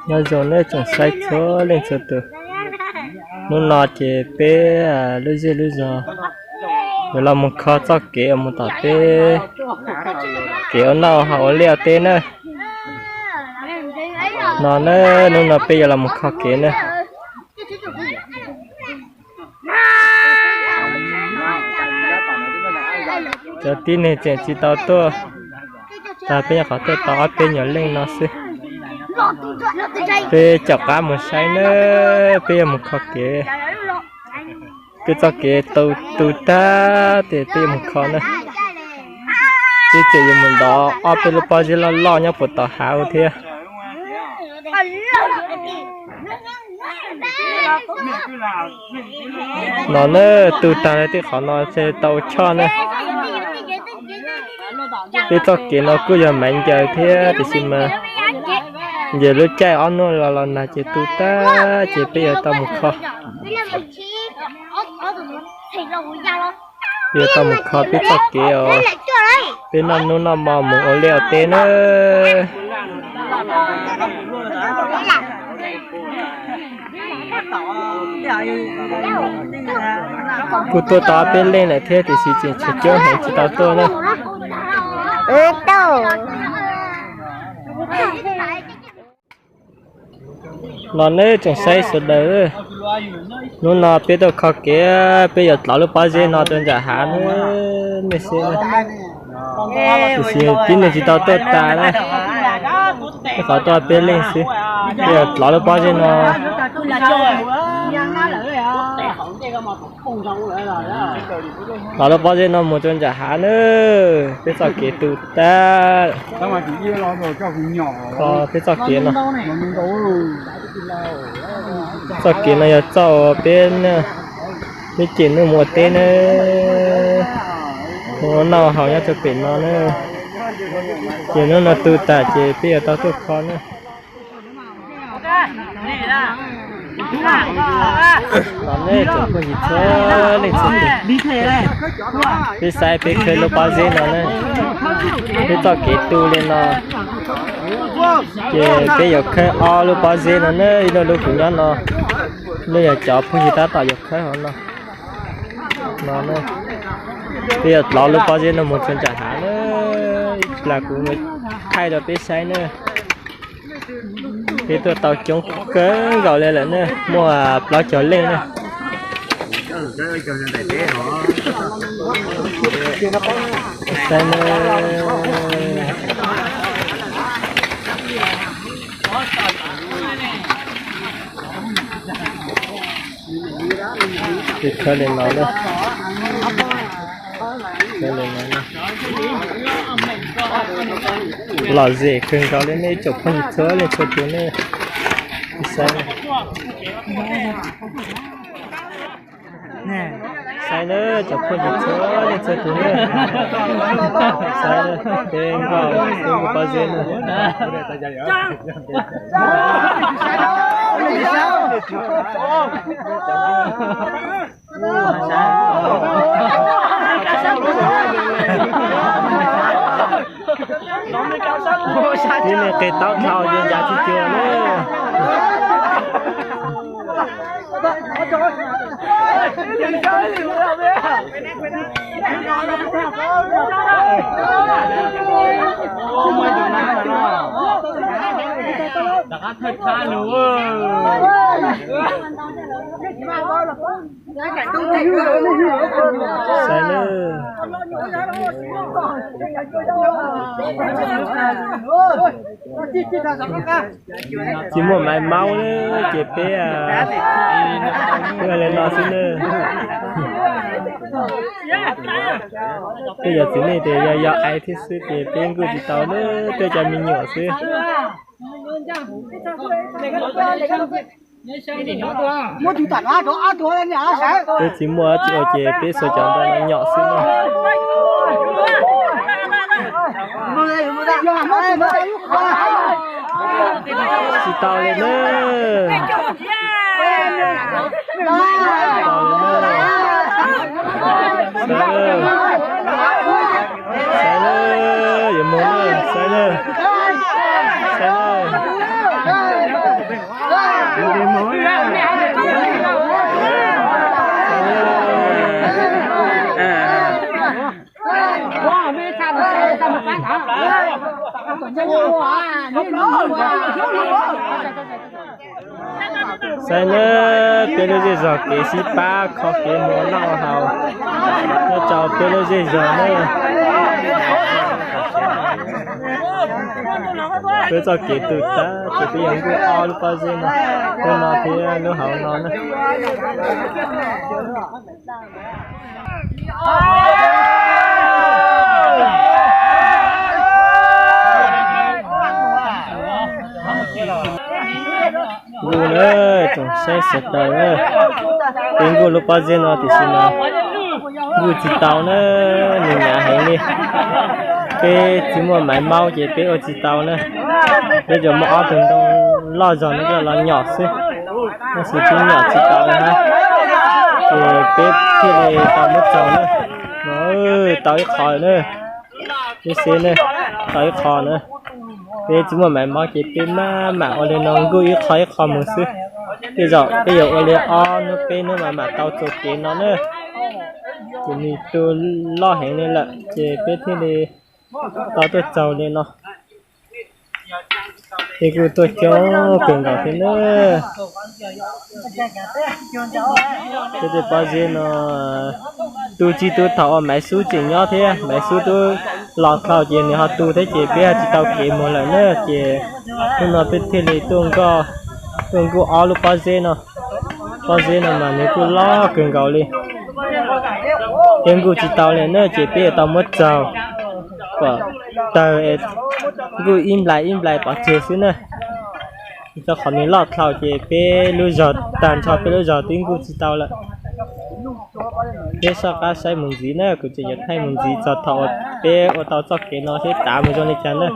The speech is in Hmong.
Nyob zoo nej tsoom saib txhua leej txhua tus. Hnub no ces peb lub zej lub zos yuav los mus kho txoj kev uas mus tom peb kev ua noj haus ua liaj ua teb na. No na, hnub no peb yuav los mus kho kev na. Cov tib neeg tseem tsis tau tuaj, tas peb nyuam qhuav tuaj tau ob peb nyuag leej no xwb. Peb caum qab mus saib na, peb yuav mus kho kev. Peb txoj kev tu tag ces peb yuav mus kho na. Peb tseem yuav mus ntov ob peb lub pob zeb loj loj nyob puag tom hav ua thiab. No na, tu tag lawm tej qhov no ces tau ua choj na. Peb txoj kev no kuj yog maiv ncaws thiab tiam sis mas ncaws lub caij ob hnub los los nag ces tu tag ces peb yuav tau mus kho. Yuav tau mus kho peb txoj kev os, peb noj hnub noj hmo mus ua liaj ua teb na. Kuj tuaj tau peb leej lawm thiab tiam sis tseem tshuav coob heev tsis tau tuaj na. Los nej tsoom saib sawv daws, hnub no peb tuaj kho kev, peb yuav dlov lub pob zeb no rau nram hav na, nej saib. Tiam sis tib neeg tsis tau tuaj tas na, tej qhov tuaj peb leej xwb. Peb yuav dlov lub pob zeb no, dlov lub pob zeb no mus rau nram hav na, peb txoj kev tu tag. Peb txoj kev no, txoj kev no yog txoj peb, peb cem noj mus ua teb na, ua noj haus nyob rau pem no na. Ces hnub no tu tas ces peb yuav tau tuaj kho na. Los nej tsoom phooj ywg txhua leej txhua tus, peb saib peb khawb lub pob zeb no na, peb txoj kev tu li no, ces peb yuav khawb ob lub pob zeb no na, ib lub lub kuv nyob no, lub yog cov phooj ywg tab tom yuav khawb hauv no. No, peb yuav dlov lub pob zeb no mus rau nram hav na, ib plag kuv thaij rau peb saib na. Peb tuaj tau coob kawg nkaus li lawm na, muaj plaub caug leej na. Saib na. Ces khawb li no na, khawb li no na. Lom zem kawg nkaus li nej tsoom phooj ywg txhua leej txhua tus nej. Saib, saib na, tsoom phooj ywg txhua leej txhua tus na. Saib na, peb nkauj, peb nkauj pob zeb na. Tib neeg qis taub dhau ces ncav tsis cuag na. Saib na. Tsis muaj maiv maub na, ces peb, peb li no xwb na. Tej yog txiv neej ces yog yog aiv thiab xwb ces peb nkuj tsis tau na, tej cov me nyuam xwb. Peb tsis muaj dab tsi ua ces peb xuas cov nta no nyom xwb na. Tsis tau li na. Saib na, yuav mus na, saib na, saib na. Saib na, peb lub zej zog kev sib pab kho kev mus noj haus, nyob rau peb lub zej zog na. Peb txoj kev tu tag ces peb yuav nkuj ob lub pob zeb no, lub no thiab lub hauv no na. Nkuj na, tsoom saib sawv daws na, peb nkuj lub pob zeb no tiam sis mas nkuj tsis tau na, nws hnyav heev li. Peb tsis muaj maiv maub ces peb ua tsis tau na. Peb tsuas muaj ob tug ntoo loj zog no coj los nyom xwb, tab sis peb nyom tsis tau na, ces peb thiaj li tau muab tsaug na. No, tau ib qho na, peb xeb na, tau ib qho na. Peb tsis muaj maiv maub ces peb maj mam ua li no nkuj ib qho ib qho mus xwb. Tej zaum peb yuav ua li ob hnub peb hnub mas mam tau txoj kev no na. Ces nws tu loj heev li lawm ces peb thiaj li tau tuaj txaug li no. Peb kuj tuaj coob kawg nkaus thiab na. Peb tej pob zeb no tu tsis tu thaum uas Maiv Xub tseem nyob thiab, Maiv Xub twb los dhau ces nws ho tu thiab ces peb ho tsis tau kev mus lawm na. Ces hnub no peb thiaj li tuaj nkuj ob lub pob zeb no. Pob zeb no mas nws kuj loj kawg nkaus li. Peb nkuj tsis tau li na ces peb yuav tau muab tsaug kom tawg, nkuj ib nplais ib nplais pov tseg xwb na. Rau qhov nws loj dhau ces peb lub zog tag nrho peb lub zog twb nkuj tsis tau lawm. Peb soj qab saib mus ntxiv na, kuv tseem yuav thaij mus ntxiv txog thaum uas peb ua tau txoj kev no seb tav mus zoo li cas na.